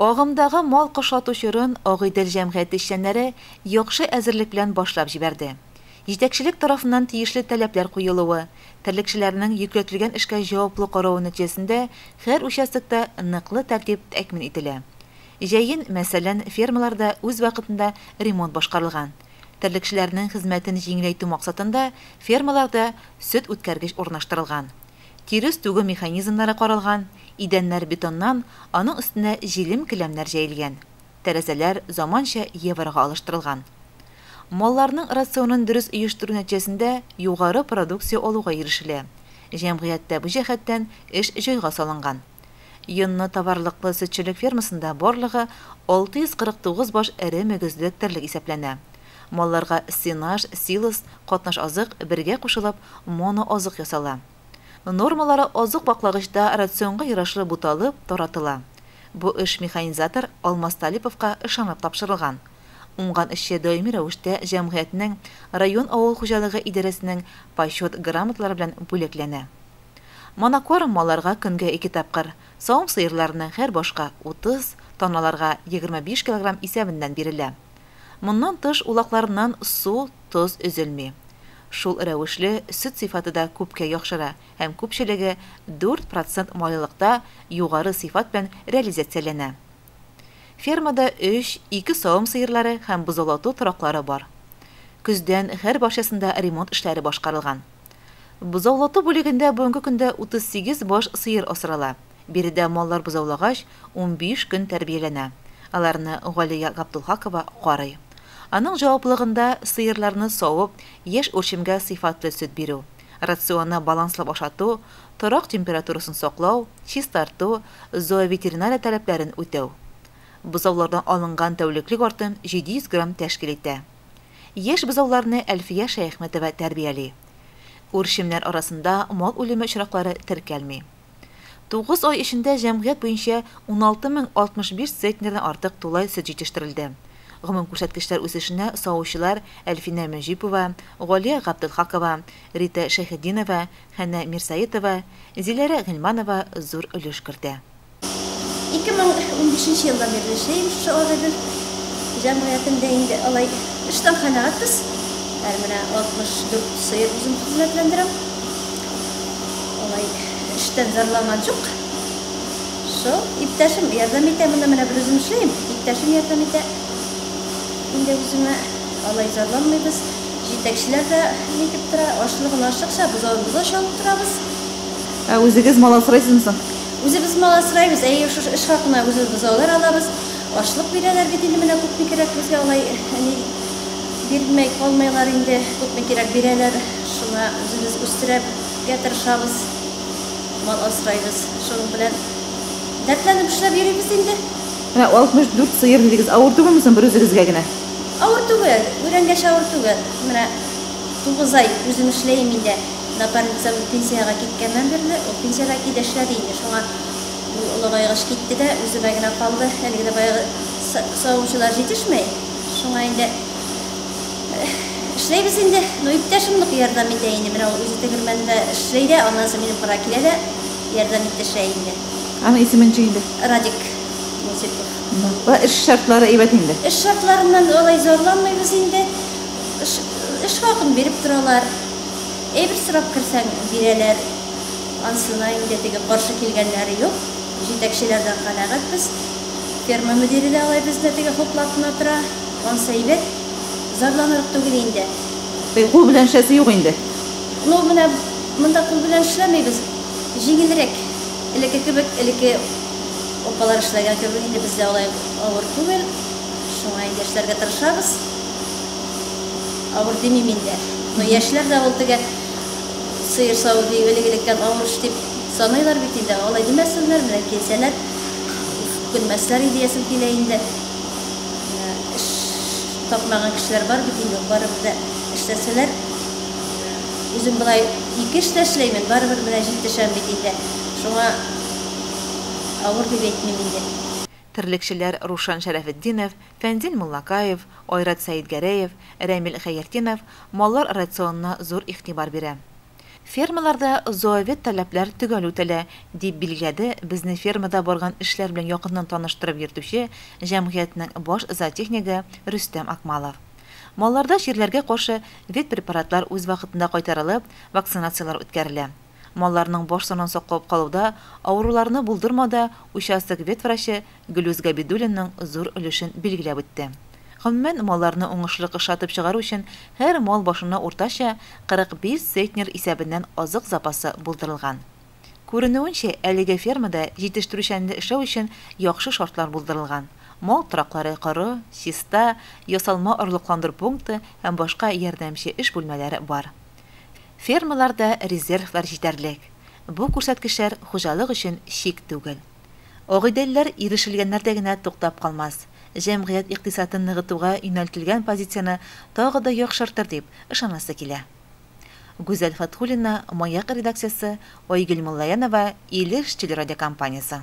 Агымдагы мал кышлату чорын Агыйдел җәмгыяте эшчәннәре яхшы әзерлек белән башлап җибәрде. Җитәкчелек тарафыннан тиешле таләпләр куелуы, терлекчеләрнең йөкләтелгән эшкә җаваплы каравы нәтиҗәсендә һәр участокта ныклы тәртип тәэмин ителә. Җәен, мәсәлән, фермаларда үз вакытында ремонт башкарылган. Терлекчеләрнең хезмәтен җиңеләйтү максатында фермаларда сөт үткәргеч урнаштырылган. Тирес түгү механизмнары каралган, идәннәр бетоннан, аның өстенә җилем келәмнәр җәелгән. Тәрәзәләр заманча еврога алыштырылган. Малларның рационын дөрес оештыру нәтиҗәсендә югары продукция алуга ирешелә. Җәмгыятьтә бу җәһәттән эш җайга салынган. Йонны товарлыклы сөтчелек фермасында барлыгы 649 баш эре мөгезле терлек исәпләнә. Малларга сенаж, силос, катнаш азык бергә кушылып, моноазык ясала. Нормалары азык ваклагычта рационга ярашлы буталып, таратыла. Бу эш механизатор Алмаз Талиповка ышанып тапшырылган. Уңган эшче даими рәвештә җәмгыятьнең район авыл хуҗалыгы идарәсенең Почет грамоталары белән бүләкләнә. Монокорм малларга көнгә ике тапкыр, савым сыерларының һәр башка 30, таналарга 25 килограмм исәбеннән бирелә. Моннан тыш улакларыннан су, тоз өзелми. Шул рәвешле сөт сыйфаты да күпкә яхшыра һәм күпчелеге 4 процент майлылыкта югары сыйфат белән реализацияләнә. Фермада өч, ике савым сыерлары һәм бозаулату тораклары бар. Көздән һәр бакчасында ремонт эшләре башкарылган. Бозаулату бүлегендә бүгенге көндә 38 баш сыер асрала. Биредә маллар бозаулагач, 15 көн тәрбияләнә. Аларны Галия Габдулхакова карый. Аның җаваплылыгында сыерларны савып, яшь үрчемгә сыйфатлы сөт бирү, рационны баланслап ашату, торак температурасын саклау, чистарту, зооветеринария таләпләрен үтәү. Бозаулардан алынган тәүлеклек артым 700 грамм тәшкил итә. Яшь бозауларны Әлфия Шәяхмәтова тәрбияли. Үрчемнәр арасында мал үлеме очраклары теркәлми. Тугыз ай эчендә җәмгыять буенча 16 065 центнердан артык тулай сөт җитештерелде. Гомум күрсәткечләр үсешенә савучылар Әлфинә Мөҗипова, Галия Габделхакова, Рита Шәйхетдинова, Хәнә Мирсаитова, Зиләрә Гыйльманова зур өлеш кертә. 2015 елдан бирле эшләйм шушы Агыйдел җәмгыятендә инде, алай эштән канәгатьбез. Әле менә 64 сыер үзем хезмәтләндерәм. Алай эштән зарланган юк. Шул иптәшем ярдәм итә, монда менә бер үзем эшләйм. Иптәшем ярдәм итә. Инде үземә алай зарланмыйбыз. Җитәкчеләр дә нитеп тора, ашлыгын ашлыкча, бозавын бозау чалып торабыз. Ә үзегез мал асрайсызмы соң? Үзебез мал асрайбыз, әйе, шушы эш хакына үзебез бозаулар алабыз. Ашлык бирәләр бит инде менә күпме кирәк безгә, алай ни бирмәй калмыйлар инде, күпме кирәк бирәләр. Шуңа үзебез үстерергә тырышабыз, мал асрайбыз. Шуның белән дәртләнеп эшләп йөрибез инде. Менә 64 сыер дидегез, авыр түгелме соң бер үзегезгә генә? Авыр түгел, өйрәнгәч авыр түгел. Менә 9 ай үзем эшләйм инде. Напарницам пенсиягә киткәннән бирле, ул пенсиягә китә эшләде инде. Шуңа ул олыгайгач китте дә, үземә генә калды. Әлеге дә баягы савымчылар җитешмәй. Шуңа инде эшләйбез инде. Ну, иптәшем нык ярдәм итә инде. Менә ул үзе тегермәндә эшләй дә, аннан соң минем кара килә дә ярдәм итешә инде. Аның исеме ничек инде? Радик Мусипов. Эш шартлары әйбәт инде. Эш шартларыннан алай зарланмыйбыз инде. Эш хакын биреп торалар. Әйбер сорап керсәң бирәләр. Ансына инде теге каршы килгәннәре юк. Җитәкчеләрдән канәгатьбез. Ферма мөдире дә алай безне теге хуплап кына тора. Ансы әйбәт. Зарланырлык түгел инде. Кул белән эшләсе юк инде. Ну, менә монда кул белән эшләмибез. Җиңелрәк. Элекке кебек, элекке апалар эшләгән кебек инде бездә алай авыр түгел. Шуңа инде эшләргә тырышабыз. Авыр димим инде. Но яшьләр дә ул теге сыер саву дип элек-электән авыр эш дип саныйлар бит инде. Алай димәсеннәр, менә килсәләр, үкенмәсләр идеясен килә инде. Эш тапмаган кешеләр бар бит инде, барыбер дә эшләсәләр. Үзем болай ике эштә эшләймен, барыбер менә җитешәм бит инде. Шуңа авыр дип әйтмим инде. Терлекчеләр Рушан Шәрәфетдинов, Фәнзил Муллакаев, Айрат Сәидгәрәев, Рәмил Хәертинов маллар рационына зур игътибар бирә. Фермаларда зоовет таләпләр төгәл үтәлә, дип билгеләде безне фермада барган эшләр белән якыннан таныштырып йөртүче җәмгыятьнең баш зоотехнигы Рөстәм Акмалов. Малларда чирләргә каршы ветпрепаратлар үз вакытында кайтарылып, вакцинацияләр үткәрелә. Малларның баш санын саклап калуда, авыруларны булдырмауда участок ветврачы Гөлүс Габидуллинның зур өлешен билгеләп үтте. Гомумән, малларны уңышлы кышлатып чыгару өчен һәр мал башына уртача 45 центнер исәбеннән азык запасы булдырылган. Күренүенчә, әлеге фермада җитештерүчәнле эшләү өчен яхшы шартлар булдырылган. Мал тораклары коры, чиста, ясалма орлыкландыру пункты һәм башка ярдәмче эш бүлмәләре бар. Фермаларда резервлар җитәрлек. Бу күрсәткечләр хуҗалык өчен чик түгел. Агыйделләр ирешелгәннәрдә генә туктап калмас, җәмгыять икътисадын ныгытуга юнәлтелгән позицияне тагы да яхшыртыр дип ышанасы килә. Гүзәл Фатхуллина, Маяк редакциясе, Айгөл Муллаянова, Илеш телерадиокомпаниясе.